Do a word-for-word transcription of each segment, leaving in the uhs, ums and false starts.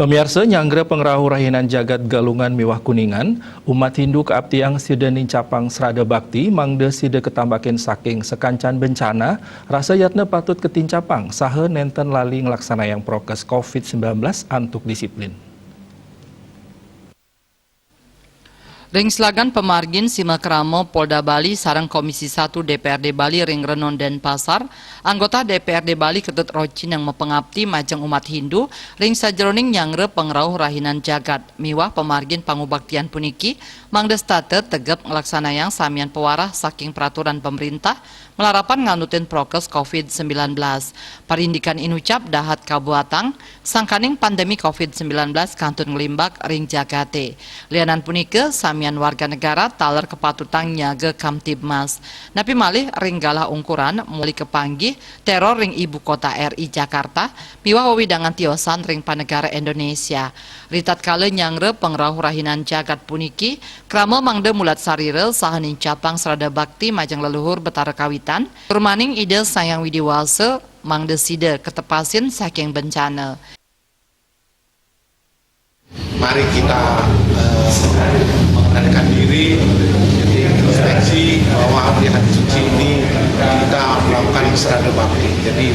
Pamiarsa, nyanggra pangrauh rahinan jagat Galungan miwah Kuningan, umat Hindu kaaptiang sida nincapang srada bakti mangda sida katambakin saking sakancan bencana, rasa yatna patut katincapang saha nenten lali nglaksanayang prokes covid sembilan belas antuk disiplin. Ring selagan pamargin sima krama Polda Bali sareng Komisi satu D P R D Bali ring Renon Denpasar, anggota D P R D Bali Ketut Rocineng mapangapti majeng umat Hindu ring sajeroning nyanggra pangrauh rahinan jagat miwah pamargin pangubaktian puniki mangda setata tegep nglaksanayang samian pawarah saking peraturan pemerintah malarapan nganutin prokes covid sembilan belas. Parindikan inucap dahat kabuatang, sangkaning pandemi covid sembilan belas kantun nglimbak ring jagate. Lianan punika, samian warga negara taler kapatutang nyaga Kamtibmas. Napi malih ring galah ungkuran muli kapanggih teror ring ibu kota R I Jakarta, miwah wewidangan tiosan ring panegara Indonesia. Ritatkala nyanggra pangrauh rahinan jagat puniki, krama mangda mulat sarira saha nincapang srada bakti majeng leluhur Betara Kawitan, tur maning Ida Sang Hyang Widi Wasa mangda sida katepasin saking bencana. Mari kita eh, mengendalikan diri, jadi introspeksi bahwa di hari suci ini kita melakukan srada bakti. Jadi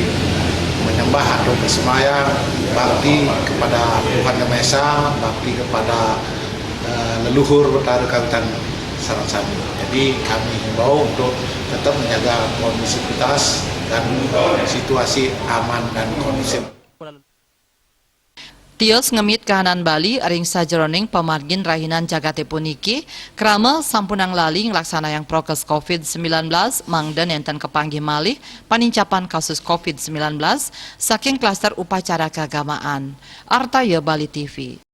menyembah atau bersembahyang bakti kepada Tuhan Yang Maha Esa, bakti kepada eh, leluhur Betara Kawitan sareng sami. Jadi kami himbau untuk tetap menjaga kondisivitas dan situasi aman dan kondusif. Tios ngemit kahanan Bali ring sajeroning pamargin rahinan jagate puniki, krama sampunang lali nglaksanayang prokes covid sembilan belas mangda nenten kapanggih malih panincapan kasus covid sembilan belas saking klaster upacara keagamaan. Artaya Bali T V.